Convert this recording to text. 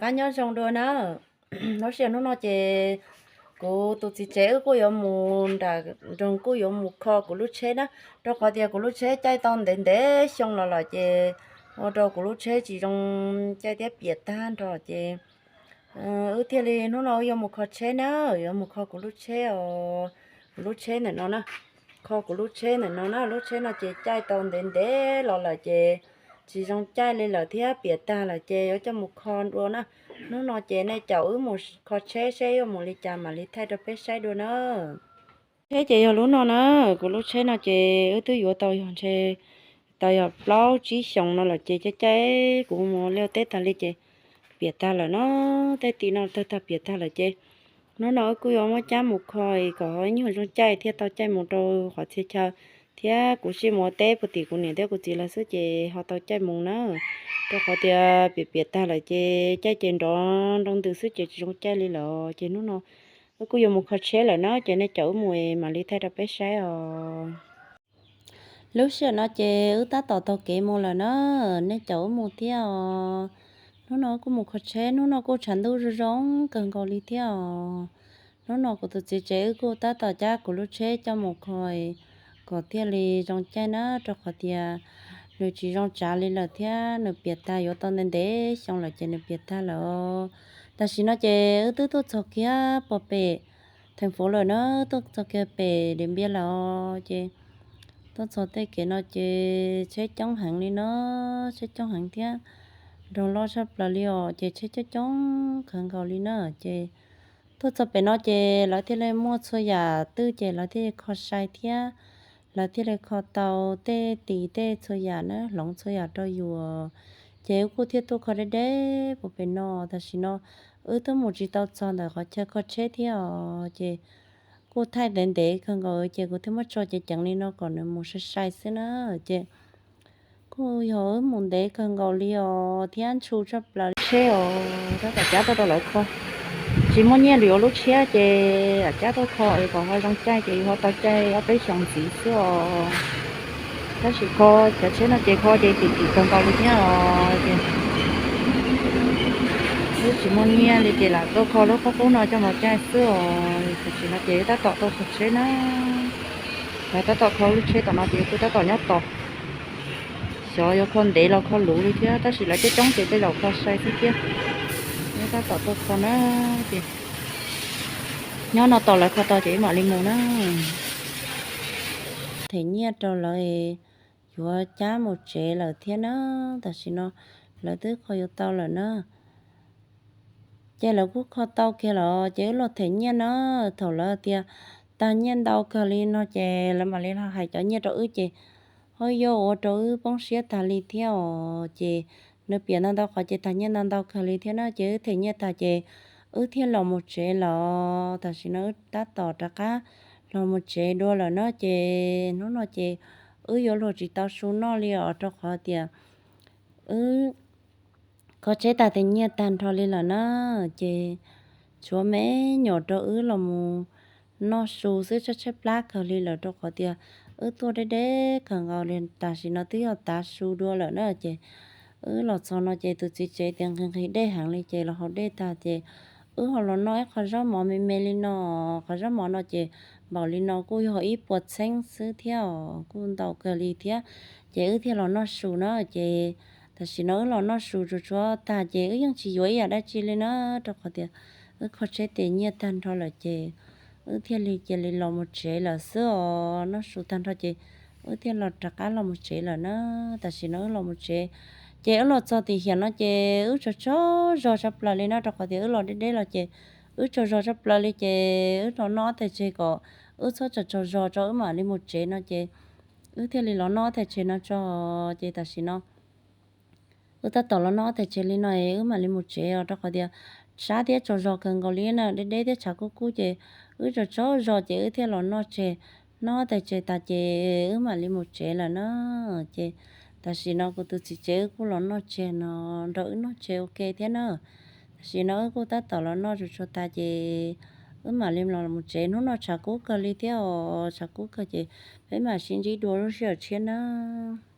Qab nyob zoo dua na. Lub sij hawm hnub no ces kuv tus txiv tsev wb kuj yuav mus nram nroog kuj yuav mus kho kuv lub tsheb na, rau qhov tias kuv lub tsheb caij tau ntev ntev xyoo los lawm ces ua rau kuv lub tsheb tsis zoo caij thiab piam tag nrho ces wb thiaj li hnub no wb yuav mus kho tsheb na, yuav mus kho kuv lub tsheb os, kuv lub tsheb ntawm no na, kho kuv lub tsheb ntawm no na, lub tsheb no ces caij tau ntev ntev los lawm ces tsis zoo caij li lawm thiab piam tag lawm ces yuav coj mus kho dua na. Hnub no ces nej caum wb mus kho tsheb seb yuav mus li cas mam li thaij rau peb saib dua na. Tsheb ces yog lub no na, kuv lub tsheb no ces wb twb yuav tau yog ntshe tau yog plaub tsib xyoos no lawm ces caij caij kuv mus liaj teb tag li ces piam tag lawm no, tej tim no tawg tag piam tag lawm ces hnub no wb kuj yuav muab cab mus kho kom nyuag zoo caij thiaj tau caij mus rau qhov txhia chaw thiab kuv sij mus ua teb puag tim kuv niam thiab kuv txiv lawv xwb ces ho tau caij mus na, rau qhov tias piam piam tag lawm ces caij ces nrov nroo ntws xwb ces tsis zoo caij li lawm ces hnub no wb kuj yuav mus kho tsheb lawm na ces nej caum wb mus mam li thaij rau peb saib os. Lub sij hawm no ces wb tab tom taug kev mus lawm na, nej caum wb mus thiab os. Hnub no wb kuj mus kho tsheb, hnub no kuj tshav ntuj zoo zoo kawg nkaus li thiab os. Hnub no kuv tus txiv tsev wb kuj tab tom cab kuv lub tsheb coj mus kho kom thiaj li zoo caij na, rau qhov tias nws tsis zoo tsav li lawm thiab nws piam tag yuav tau ntev ntev xyoo lawm ces nws piam tag lawm. Tam sim no ces wb twb tuaj txog kiag puag pem theej fuv lawm na, tuaj txog kiag pem Diam Npiab lawm os ces tuaj txog tej kev no ces tsheb coob heev li no, tsheb coob heev thiab nroog loj tshaj plaws li os ces tsheb coob coob kawg nkaus li na ces tuaj txog pem no ces lawv thiaj li muaj txhua yam twj ces lawv thiaj li kho sai thiab lawv thiaj li kho tau tej tis tej txhua yam na, hloov txhua yam rau yus. Ces wb kuj thiaj tuaj kho deb deb puag pem no. Tam sim no wb twb mus tsis tau txog ntawm qhov chaw kho tsheb thiab os ces kuj thaij ntev ntev kawg nkaus ces kuv thiaj muab tso ceev ceev li no kom nws mus sai sai xwb na ces kuj yog wb mus ntev kawg nkaus li os thiab ntshua tshaj plaws li. Tsheb os, tab tom cab tuaj rau lawv kho, tsis muaj nyiaj li yuav lub tshiab ces lam cab tuaj kho es kom ho zoo caij ces yuav ho tau caij ob peb xyoos ntxiv xwb os. Tab sis kho cov tsheb no ces kho ces tim tim kawg nkaus li thiab os ces wb tsis muaj nyiaj li ces lam tuaj kho lub qub qub no coj mus caij xwb os. Tam sim no ces tab tom tuaj kho tsheb na, lawv tab tom kho lub tsheb tom no ces kuv tab tom nyob tos, xyov yuav kho ntev los kho luv li thiab tab sis lawv coob coob ces tej zaum kho sai xwb thiab. Wb tab tom tuaj kho na ces nyob no tos lawv kho tau ces wb mam li mus na. Them nyiaj rau lawv yuav cab mus tsev lawm thiab na. Tam sim no lawv twb kho yuav tau lawm na. Ces lawv kuj kho tau kiag los ces wb los them nyiaj na. Thaum lawv tias tag nyiaj ntau kawg li no ces lawv mam li los hais cov nyiaj rau wb ces ho yuav ua rau wb poob siab tag li thiab os. Ces nws piam ntau ntau qhov ces tag nyiaj ntau ntau kawg li thiab na ces wb them nyiaj tag ces wb thiaj los mus tsev los. Tam sim no wb tab tom rov qab los mus tsev dua lawm na ces hnub no ces wb yuav luag tsis tau su noj li os rau qhov tias wb kho tsheb tag them nyiaj tag nrho li lawm na ces tshuav me nyuam rau wb los mus noj su xwb, tshaib tshaib plab kawg li lawm rau qhov tias wb tuaj deb deb kawg nkaus li. Tam sim no twb yog tav su dua lawm na ces wb los txog no ces tus txiv tsev tias nqhis nqhis dej heev li ces los haus dej tag ces wb ho los noj ib qho zaub mov me me li no. Qhov zaub mov no ces npaum li no kuj yog ib puas txheeb xwb thiab os, kuj ntau kawg li thiab. Ces wb thiaj los noj su na ces tam sim no wb los noj su tsuag tsuag tag ces wb yeej tsis yuav ib yam dab tsi li na, rau qhov tias wb kho tsheb tes nyiaj tag nrho lawm ces wb thiaj li cia li los mus tsev lawm xwb os. Noj su tag nrho ces wb thiaj los rov qab los mus tsev lawm na. Tam sim no wb los mus tsev ces wb los txog tim hiam no ces wb tsaug tsaug zog tshaj plaws li na, rau qhov tias wb los deb deb los ces wb tsaug zog tshaj plaws li ces wb los noj ob teg tseg kom wb txhob tsaug tsaug zog tso wb mam li mus tsev no ces wb thiaj li los noj ob teg tseg no tso. Ces tam sim no wb tab tom los noj ob teg tseg li no es wb mam li mus tsev os, rau qhov tias sab thiab tsaug zog kawg nkaus li na, deb deb thiab tshav kub kub ces wb tsaug tsaug zog ces wb thiaj los noj tseg, noj ob teg tseg tas ces wb mam li mus tsev lawm na. Ces tam sim no kuv tus txiv tsev wb kuj los noj tseg no, nrog wb noj tseg ua ke thiab na. Tam sim no wb kuj tab tom los noj tsuag tsuag tas ces wb mam li los mus tsev. Hnub no tshav kub kawg li thiab os, tshav kub kawg ces peb mam sib ntsib dua lub sij hawm tshiab nawb.